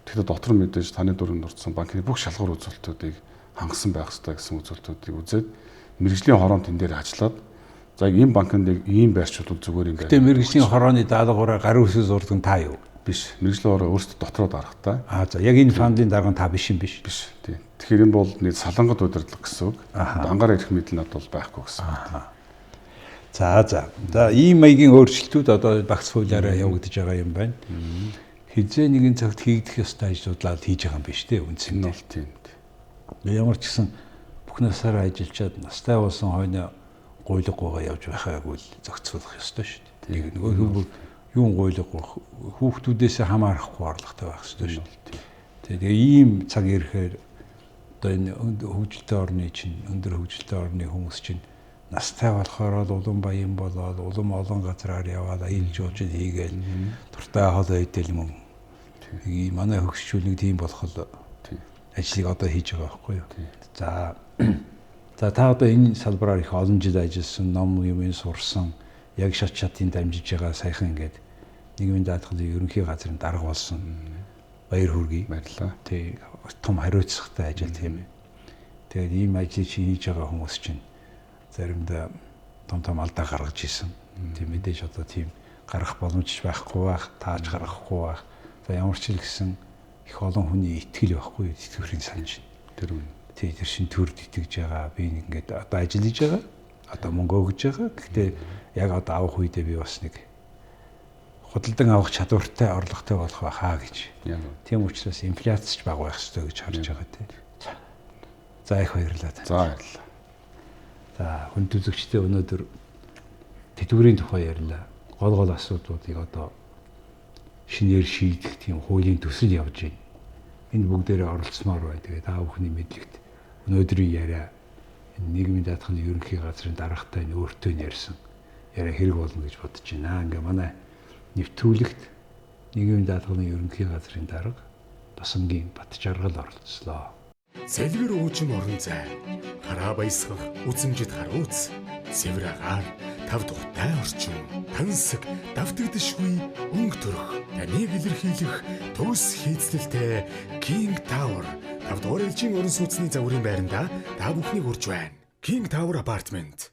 Тэгэхээр дотор мэдээж таны дүрмэнд орсон банкны бүх шалгуур үзүүлэлтүүдийг хангасан байх ёстой гэсэн үзүүлэлтүүдийг үзээд мэргэжлийн хороонд тэн дээр ажиллаад за энэ банкнд яг ийм байршуулвал зүгээр юм байна. Гэтэ мэргэжлийн хорооны даалгавраар гар үсээ зурдаг нь та юу? Биш. Мэргэжлийн хороо өөрсдөө дотроо даргатай. За яг энэ фондын дарга нь та биш юм биш. Биш. Тий. Тэгэхээр энэ бол нэг салангат удирдлага гэсэн үг. Дангаар ирэх мэдэл надад бол байхгүй гэсэн үг. За за. За ийм маягийн өөрчлөлтүүд одоо багц хуулиараа явагдаж байгаа юм байна. Хизээ нэгэн цагт хийгдэх ёстой ажлуудлаа хийж байгаа юм биш үү? Үндсэн нь бол тийм. Ямар ч гэсэн бүх насаараа ажиллачаад настай болсон хойно гуйлгагүйгаа явж байхаагүй л зохицуулах ёстой шүү дээ. Нэг нөгөө юун гуйлгагүй хүүхдүүдээс хамаарахгүй орлоготой байх ёстой шүү дээ. Тэгээ ийм цаг ирэхээр одоо энэ хөгжилтэй орны чинь өндөр хөгжилтэй орны хүмүүс чинь настай болохоор л улам баян болоод улам олон газраар яваад аялал жуулчлал хийгээл дуртай хоолой идэл мөн. Манай хөгсчүүл нэг тийм болох л ажлыг одоо хийж байгаа байхгүй юу. За за та одоо энэ салбараар их олон жил ажилласан, ном юм сурсан, яг шат шатын дамжиж байгаа саяхан ингээд нийгмийн даатгалын ерөнхий газрын дарга болсон. Баяр хүргэе. Баярлалаа. Тий, том хариуцлагатай ажил тийм ээ. Тэгээд ийм ажлыг чи хийж байгаа хүмүүс чинь заримдаа том том алдаа гаргаж исэн. Тийм мэдээж одоо тийм гаргах боломж байхгүй байх, тааж гаргахгүй байх. За ямар ч л гэсэн их олон хүний итгэл байхгүй тэтгэврийн сан чинь. Тэр үн. Тий, тэр шин төрд итгэж байгаа. Би ингээд одоо ажиллаж байгаа. Одоо мөнгө өгж байгаа. Гэхдээ яг одоо авах үедээ би бас нэг худалдан авах чадвартай, орлоготой болох байхаа гэж. Тийм учраас инфляц ч бага байх ёстой гэж харж байгаа тий. За их баярлалаа. За баярлалаа. За хүнд үзэгчдээ өнөөдөр тэтгэврийн тухай ярьлаа. Гол гол асуудлуудыг одоо шинээр шийдэх тийм хуулийн төсөл явж байна. Энэ бүгдээрээ оролцмоор байна. Тэгээ та бүхний мэдлэгт өнөөдрийн яриа энэ нийгмийн даатгалын ерөнхий газрын даргатай энэ өөртөө нь ярьсан яриа хэрэг болно гэж бодож байна. Ингээ манай нэвтрүүлэгт нийгмийн даатгалын ерөнхий газрын дарга Басангийн Батжаргал оролцлоо. Сэлгэр уужим орон зай, хараа баясгах, үзэмжит харууц, цэвэр агаар, тав тухтай орчин, тансаг, давтагдашгүй өнгө төрөх, таныг илэрхийлэх төгс хийцлэлтэй King Tower 5 дугаар ээлжийн орон сууцны загварын байранда та бүхнийг урьж байна. King Tower Apartment.